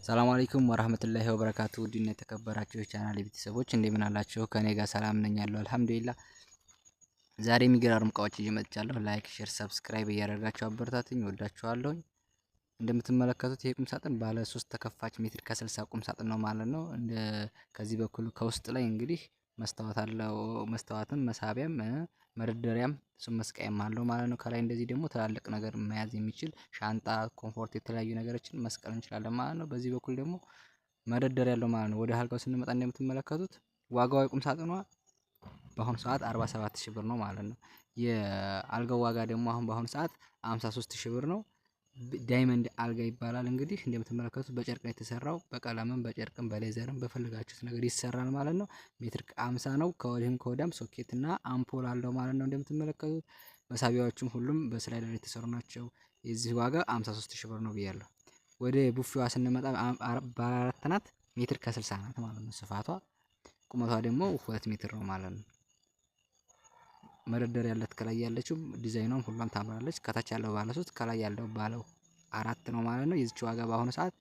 ሰላም አለይኩም ወራህመቱላሂ ወበረካቱ። ውድና የተከበራችሁ የቻናል ቤተሰቦች እንደምን አላችሁ? ከኔ ጋር ሰላም ነኝ ያለው አልሐምዱሊላህ። ዛሬ የሚገራርም እቃዎች ይዤ መጥቻለሁ። Like፣ share፣ subscribe እያደረጋችሁ አበረታቱኝ። ወዳችኋለሁኝ። እንደምትመለከቱት ይሄ ቁም ሳጥን ባለ 3 ተከፋች ሜትር ከ60 ቁም ሳጥን ነው ማለት ነው። እንደ ከዚህ በኩል ከውስጥ ላይ እንግዲህ መስታወት አለው። መስታወትም መሳቢያም መደርደሪያም እሱም መስቀያም አለው ማለት ነው። ከላይ እንደዚህ ደግሞ ትላልቅ ነገር መያዝ የሚችል ሻንጣ፣ comfort፣ የተለያዩ ነገሮችን መስቀል እንችላለን ማለት ነው። በዚህ በኩል ደግሞ መደርደሪያ ያለው ማለት ነው። ወደ አልጋው ስንመጣ እንደምትመለከቱት ዋጋው የቁም ሳጥኗ በአሁኑ ሰዓት 47 ሺህ ብር ነው ማለት ነው። የአልጋው ዋጋ ደግሞ አሁን በአሁኑ ሰዓት 53 ሺህ ብር ነው። Diamond አልጋ ይባላል። እንግዲህ እንደምትመለከቱት በጨርቅ ነው የተሰራው። በቀለምም በጨርቅም በ leather ም በፈለጋችሁት ነገር ይሰራል ማለት ነው። ሜትር ከ50 ነው። ከወዲህም ከወዲያም ሶኬት እና አምፖል አለው ማለት ነው። እንደምትመለከቱት መሳቢያዎቹም ሁሉም በ slider የተሰሩ ናቸው። የዚህ ዋጋ 53 ሺህ ብር ነው ብያለሁ። ወደ ቡፌዋ ስንመጣ ባለ 4 ናት። ሜትር ከ60 ናት ማለት ነው ስፋቷ። ቁመቷ ደግሞ 2 ሜትር ነው ማለት ነው። መደርደሪያ ያለት ከላይ ያለችው ዲዛይኗም ሁሏም ታምራለች። ከታች ያለው ባለ 3 ከላይ ያለው ባለ 4 ነው ማለት ነው። የዚች ዋጋ በአሁኑ ሰዓት